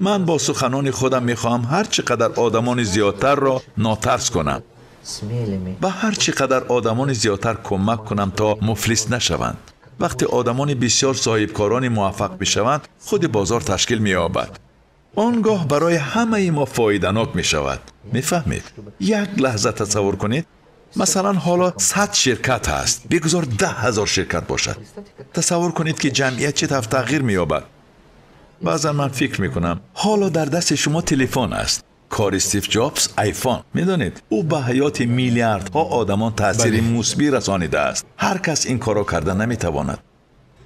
Ман бо суханони худам мехоҳам ҳар чӣ қадар одамони зиёдтарро нотарс кунам, ба ҳар чӣ қадар одамони зиёдтар кӯмак кунам, то муфлис нашаванд. Вақте одамони бисёр соҳибкорони муваффақ мешаванд, худи бозор ташкил меёбад. Он гоҳ барои ҳамаи мо фоиданок мешавад. Мефаҳмед? Як лаҳза тасаввур кунед, масалан ҳоло 100 ширкат ҳаст, бигузор 10,000 ширкат бошад. Тасаввур кунед, ки ҷамъият чӣ тавр тағйир меёбад. Баъзан ман фикр мекунам, ҳоло дар дасти шумо телефон аст. Кори Стив Ҷобс айфон, медонед, ӯ ба ҳаёти миллиардҳо одамон таъсири мусбӣ расонидааст. Ҳар кас ин корро карда наметавонад.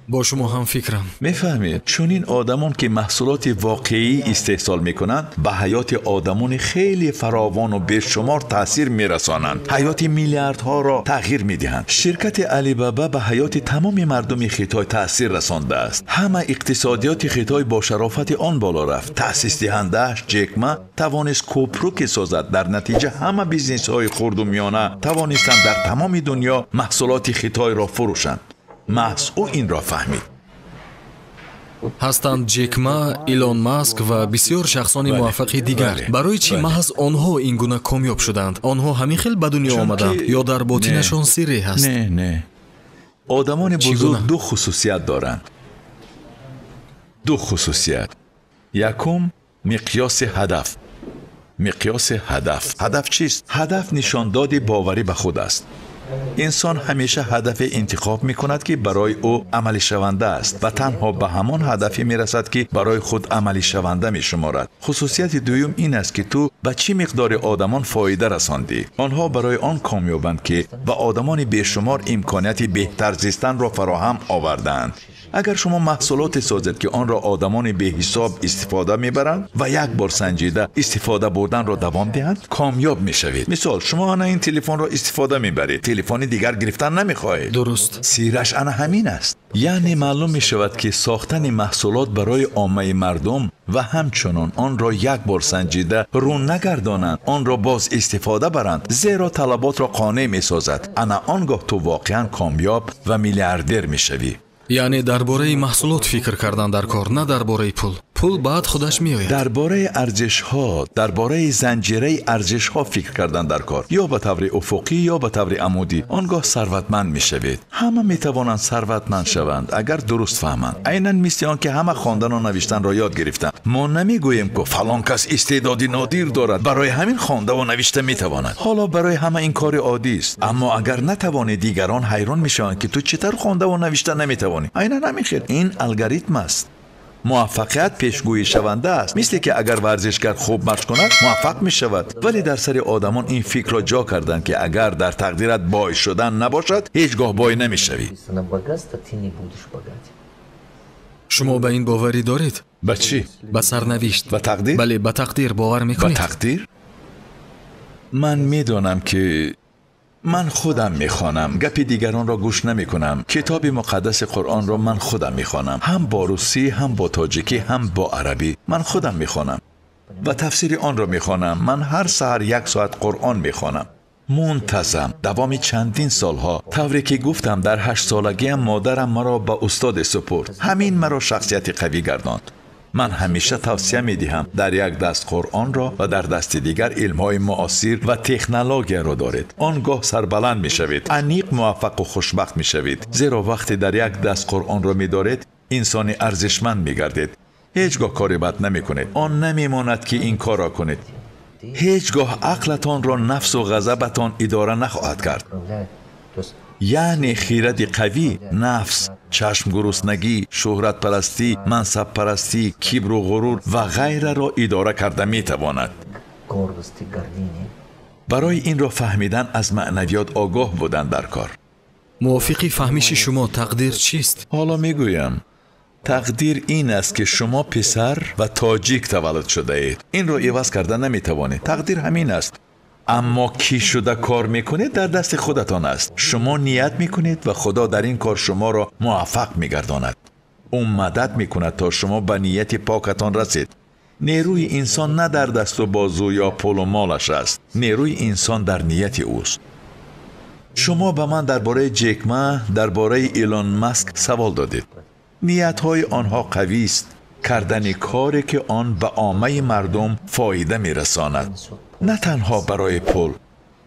Бо шумо ҳам фикрам. Мефаҳмед, чунин одамон ки маҳсулоти воқеӣ истеҳсол мекунанд, ба ҳаёти одамони хеле фаровону бешумор таъсир мерасонанд, ҳаёти миллиардҳоро тағйир медиҳанд. Ширкати Алибаба ба ҳаёти тамоми мардуми Хитой таъсир расондааст. Ҳама иқтисодиёти Хитой бо шарофати он боло рафт. Таъсисдиҳандааш Ҷек Ма тавонист кӯпруке созад. Дар натиҷа ҳама бизнесҳои хурду миёна тавонистанд дар тамоми дунё маҳсулоти Хитойро фурӯшанд. Маҳз ӯ инро фаҳмид. Ҳастанд Ҷек Ма, Илон Маск ва бисёр шахсони муваффақи дигар. Барои чӣ маҳз онҳо ин гуна комёб шуданд? Онҳо ҳамин хел ба дунё омаданд ё дар ботинашон сирре ҳаст? Не, не. Одамони бузург ду хусусият доранд. Ду хусусият. Якум, миқёси ҳадаф. Миқёси ҳадаф. Ҳадаф чист? Ҳадаф нишондоди боварӣ ба худ аст. Инсон ҳамеша ҳадафе интихоб мекунад, ки барои ӯ амалишаванда аст ва танҳо ба ҳамон ҳадафе мерасад, ки барои худ амалишаванда мешуморад. Хусусияти дуюм ин аст, ки ту ба чӣ миқдори одамон фоида расондӣ. Онҳо барои он комёбанд, ки ба одамони бешумор имконияти беҳтар зистанро фароҳам овардаанд. Агар шумо маҳсулоте созед, ки онро одамони беҳисоб истифода мебаранд ва як бор санҷида истифода бурданро давом диҳанд, комёб мешавед. Мисол, шумо ана ин телефонро истифода мебаред, телефони дигар гирифтан намехоҳед. Дуруст. Сираш ана ҳамин аст. Яъне маълум мешавад, ки сохтани маҳсулот барои оммаи мардум ва ҳамчунон онро як бор санҷида рӯ нагардонанд, онро боз истифода баранд, зеро талаботро қонеъ месозад. Ана он гоҳ ту воқеан комёб ва миллиардер мешавӣ. Яъне дар бораи маҳсулот фикр кардан дар кор, на дар бораи пул. Пул баъд худаш меояд. Дар бораи арзишҳо, дар бораи занҷираи арзишҳо фикр кардан дар кор, ё ба таври уфуқӣ ё ба таври амудӣ. Он гоҳ сарватманд мешавед. Ҳама метавонанд сарватманд шаванд, агар дуруст фаҳманд. Айнан мисли он ки ҳама хондану навиштанро ёд гирифтанд. Мо намегӯем, ки фалон кас истеъдоди нодир дорад, барои ҳамин хондаву навишта метавонад. Ҳоло барои ҳама ин кори оддӣ аст. Аммо агар натавонӣ, дигарон ҳайрон мешаванд, ки ту чӣ тавр хондаву навишта наметавонӣ. Айнан ҳамин хел. Ин алгоритм аст. Муваффақият пешгӯишаванда аст. Мисле ки агар варзишгар хуб машқ кунад, муваффақ мешавад. Вале дар сари одамон ин фикрро ҷо карданд, ки агар дар тақдират бой шудан набошад, ҳеҷ гоҳ бой намешавӣ. Шумо ба ин боварӣ доред? Ба чӣ? Ба сарнавишт. Ба тақдир? Бале, ба тақдир бовар мекунед. Ба тақдир? Ман медонам, ки ман худам мехонам, гапи дигаронро гӯш намекунам. Китоби муқаддаси Қуръонро ман худам мехонам, ҳам бо русӣ, ҳам бо тоҷикӣ, ҳам бо арабӣ. Ман худам мехонам ва тафсири онро мехонам. Ман ҳар саҳар 1 соат Қуръон мехонам. Мунтазам, давоми чандин солҳо. Тавре ки гуфтам, дар 8 солагиам модарам маро ба устоде супурд. Ҳамин маро шахсияти қавӣ гардонд. Ман ҳамеша тавсия медиҳам, дар як даст Қуръонро ва дар дасти дигар илмҳои муосир ва технологияро доред. Он гоҳ сарбаланд мешавед, аниқ муваффақу хушбахт мешавед. Зеро вақте дар як даст Қуръонро медоред, инсони арзишманд мегардед. Ҳеҷ гоҳ кори бад намекунед. Он намемонад, ки ин корро кунед. Ҳеҷ гоҳ ақлатонро нафсу ғазабатон идора нахоҳад кард. Яъне хиради қавӣ нафс, чашмгуруснагӣ, шӯҳратпарастӣ, мансабпарастӣ, кибру ғурур ва ғайраро идора карда метавонад. Барои инро фаҳмидан аз маънавиёт огоҳ будан дар кор. Мувофиқи фаҳмиши шумо тақдир чист? Ҳоло мегӯям. Тақдир ин аст, ки шумо писар ва тоҷик таваллуд шудаед. Инро иваз карда наметавонед. Тақдир ҳамин аст. Аммо кӣ шуда кор мекунед дар дасти худатон аст. Шумо ният мекунед ва Худо дар ин кор шуморо муваффақ мегардонад. Ӯ мадад мекунад, то шумо ба нияти покатон расед. Нерӯи инсон на дар дасту бозу ё пулу молаш аст. Нерӯи инсон дар нияти ӯст. Шумо ба ман дар бораи Ҷек Ма, дар бораи Илон Маск савол додед. Ниятҳои онҳо қавист. Кардани коре ки он ба оммаи мардум фоида мерасонад. На танҳо барои пул,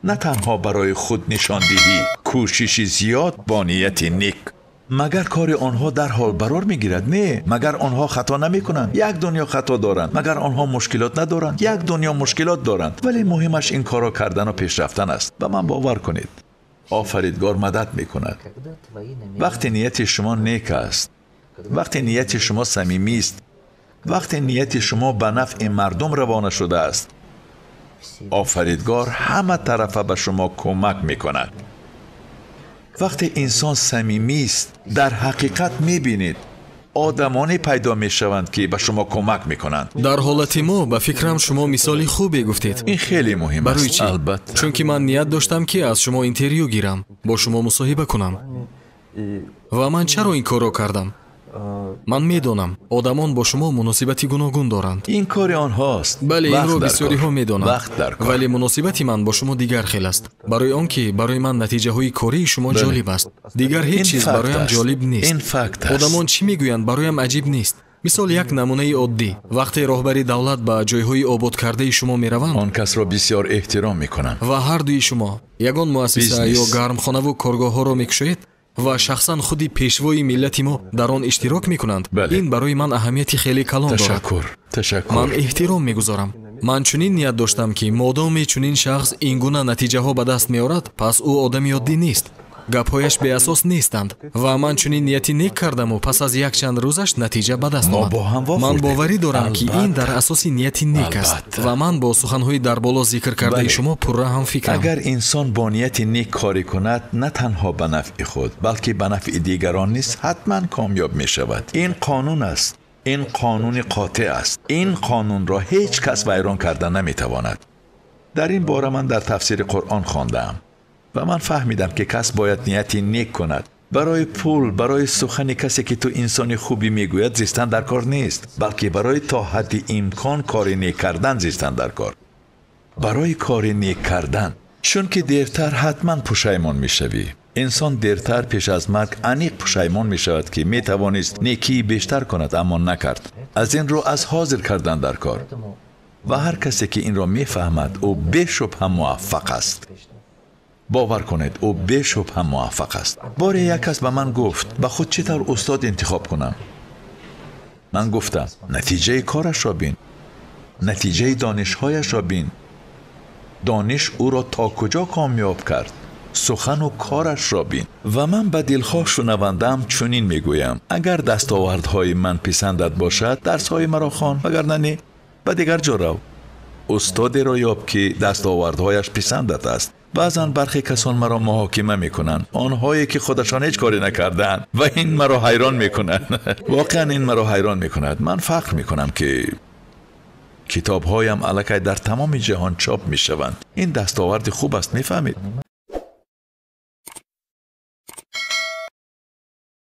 на танҳо барои худнишондиҳӣ, кӯшиши зиёд бо нияти нек. Магар кори онҳо дар ҳол барор мегирад? Не. Магар онҳо хато намекунанд? Як дунё хато доранд. Магар онҳо мушкилот надоранд? Як дунё мушкилот доранд. Вале муҳимаш ин корро кардану пеш рафтан аст. Ба ман бовар кунед, офаридгор мадад мекунад. Вақте нияти шумо нек аст, вақте нияти шумо самимист, вақте нияти шумо ба нафъи мардум равона шудааст, офаридгор ҳама тарафа ба шумо кӯмак мекунад. Вақте инсон самимист, дар ҳақиқат мебинед одамоне пайдо мешаванд, ки ба шумо кӯмак мекунанд. Дар ҳолати мо, ба фикрам, шумо мисоли хубе гуфтед. Ин хеле муҳим аст. Барои чӣ? Албатта. Чунки ман ният доштам, ки аз шумо интервю гирам, бо шумо мусоҳиба кунам. Ва ман чаро ин корро кардам? Ман медонам, одамон бо шумо муносибати гуногун доранд. Ин кори онҳост. Бале, инро бисёриҳо медонанд. Вақт дар кор. Вале муносибати ман бо шумо дигар хел аст. Барои он ки барои ман натиҷаҳои кории шумо ҷолиб аст. Дигар ҳеҷ чиз бароям ҷолиб нест. Ин факт аст. Одамон чӣ мегӯянд, бароям аҷиб нест. Мисол, як намунаи оддӣ. Вақте роҳбари давлат ба ҷойҳои ободкардаи шумо мераванд, он касро бисёр эҳтиром мекунам. Ва ҳар дуи шумо ягон муассиса ё гармхонаву коргоҳҳоро мекушоед ва шахсан худи пешвои миллати мо дар он иштирок мекунанд, ин барои ман аҳамияти хеле калон дорад. Ташаккур, ташаккур. Ман эҳтиром мегузорам. Ман чунин ният доштам, ки модоме чунин шахс ин гуна натиҷаҳо ба даст меорад, пас ӯ одами оддӣ нест. Гапҳояш беасос нестанд. Ва ман чунин нияти нек кардаму пас аз якчанд рӯзаш натиҷа ба даст омад. Ман боварӣ дорам, ки ин дар асоси нияти нек аст ва ман бо суханҳои дар боло зикр кардаи шумо пурра ҳамфикрам. Агар инсон бо нияти нек корӣ кунад, на танҳо ба нафъи худ, балки ба нафъи дигарон низ ҳатман комёб мешавад. Ин қонун аст. Ин қонуни қотеъ аст. Ин қонунро ҳеҷ кас вайрон карда наметавонад. Дар ин бора ман дар тафсири Қуръон хондаам ва ман фаҳмидам, ки кас бояд нияти нек кунад. Барои пул, барои сухани касе, ки ту инсони хубӣ мегӯяд, зистан дар кор нест, балки барои то ҳадди имкон кори нек кардан зистан дар кор. Барои кори нек кардан, чунки дертар ҳатман пушаймон мешавӣ. Инсон дертар пеш аз марг аниқ пушаймон мешавад, ки метавонист некии бештар кунад, аммо накард. Аз ин рӯ аз ҳозир кардан дар кор. Ва ҳар касе, ки инро мефаҳмад, ӯ бешубҳа муваффақ аст. Бовар кунед, ӯ бешубҳа муваффақ аст. Боре як кас ба ман гуфт, ба худ чӣ тавр устод интихоб кунам? Ман гуфтам, натиҷаи корашро бин, натиҷаи донишҳояшро бин. Дониш ӯро то куҷо комёб кард, сухану корашро бин. Ва ман ба дилхоҳ шунавандаам чунин мегӯям: агар дастовардҳои ман писандат бошад, дарсҳои маро хон, вагарна не, ба дигар ҷо рав. Устодеро ёб, ки дастовардҳояш писандат аст. Баъзан бархе касон маро муҳокима мекунанд, онҳое ки худашон ҳеҷ коре накардаанд, ва ин маро ҳайрон мекунад. Воқеан ин маро ҳайрон мекунад. Ман фахр мекунам, ки китобҳоям аллакай дар тамоми ҷаҳон чоп мешаванд. Ин дастоварди хуб аст, мефаҳмед?